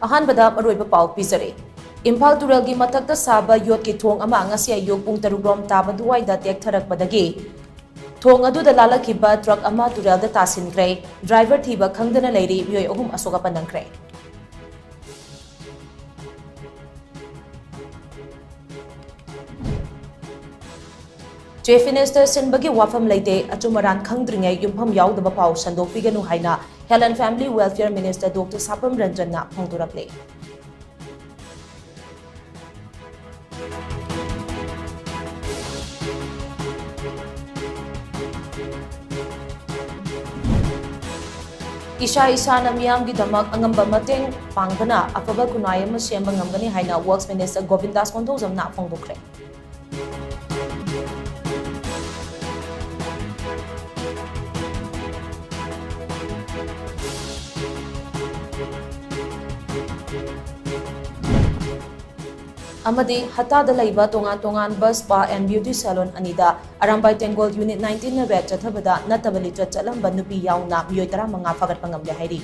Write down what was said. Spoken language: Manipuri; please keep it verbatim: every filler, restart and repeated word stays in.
ꯑꯍꯥꯟꯕꯗ ꯃꯔꯨꯑꯣꯏꯕ ꯄꯥꯎ ꯄꯤꯖꯔꯤ꯫ ꯏꯝꯐꯥꯜ ꯇꯨꯔꯦꯜꯒꯤ ꯃꯊꯛꯇ ꯁꯥꯕ ꯌꯣꯠꯀꯤ ꯊꯣꯡ ꯑꯃ ꯉꯁꯤ ꯑꯌꯨꯛ ꯄꯨꯡ ꯇꯔꯨꯛ ꯔꯣꯝ ꯇꯥꯕ ꯑꯗꯨꯋꯥꯏꯗ ꯇꯦꯛꯊꯔꯛꯄꯗꯒꯤ ꯊꯣꯡ ꯑꯗꯨꯗ ꯂꯥꯜꯂꯛꯈꯤꯕ ꯇ꯭ꯔꯛ ꯑꯃ ꯇꯨꯔꯦꯜꯗ ꯇꯥꯁꯤꯟꯈ꯭ꯔꯦ꯫ ꯗ꯭ꯔꯥꯏꯚꯔ ꯊꯤꯕ ꯈꯪꯗꯅ ꯂꯩꯔꯤ꯫ ꯃꯤꯑꯣꯏ ꯑꯍꯨꯝ ꯑꯁꯣꯛ ꯑꯄꯟ ꯅꯪꯈ꯭ꯔꯦ꯫ Chief Minister ꯁꯤꯟꯕꯒꯤ ꯋꯥꯐꯝ ꯂꯩꯇꯦ, ꯑꯆꯨꯝ ꯑꯔꯥꯟ ꯈꯪꯗ꯭ꯔꯤꯉꯩ ꯌꯨꯝꯐꯝ ꯌꯥꯎꯗꯕ ꯄꯥꯎ ꯁꯟꯗꯣꯛꯄꯤꯒꯅꯨ ꯍꯥꯏꯅ Health and Family Welfare Minister Doctor ꯁꯥꯄꯝ ꯔꯟꯖꯟꯅ ꯐꯣꯡꯗꯣꯔꯛꯂꯤ꯫ ꯏꯁꯥ ꯏꯁꯥꯅ ꯃꯤꯌꯥꯝꯒꯤꯗꯃꯛ ꯑꯉꯝꯕ ꯃꯇꯦꯡ ꯄꯥꯡꯕꯅ ꯑꯐꯕ ꯈꯨꯟꯅꯥꯏ ꯑꯃ ꯁꯦꯝꯕ ꯉꯝꯒꯅꯤ ꯍꯥꯏꯅ Works Minister ꯒꯣꯕꯤꯟꯗꯥꯁ ꯀꯣꯟꯊꯧꯖꯝꯅ ꯐꯣꯡꯗꯣꯛꯈ꯭ꯔꯦ꯫ ꯑꯃꯗꯤ ꯍꯠꯇꯥꯗ ꯂꯩꯕ ꯇꯣꯉꯥꯟ ꯇꯣꯉꯥꯟꯕ spa and beauty salon ꯑꯅꯤꯗ ꯑꯔꯥꯝꯕꯥꯏ ꯇꯦꯡꯒꯣꯜ Unit nineteen ꯅ raid ꯆꯠꯊꯕꯗ ꯅꯠꯇꯕ ꯂꯤꯆꯠ ꯆꯠꯂꯝꯕ ꯅꯨꯄꯤ ꯌꯥꯎꯅ ꯃꯤꯑꯣꯏ ꯇꯔꯥꯃꯉꯥ ꯐꯥꯒꯠꯄ ꯉꯝꯂꯦ ꯍꯥꯏꯔꯤ꯫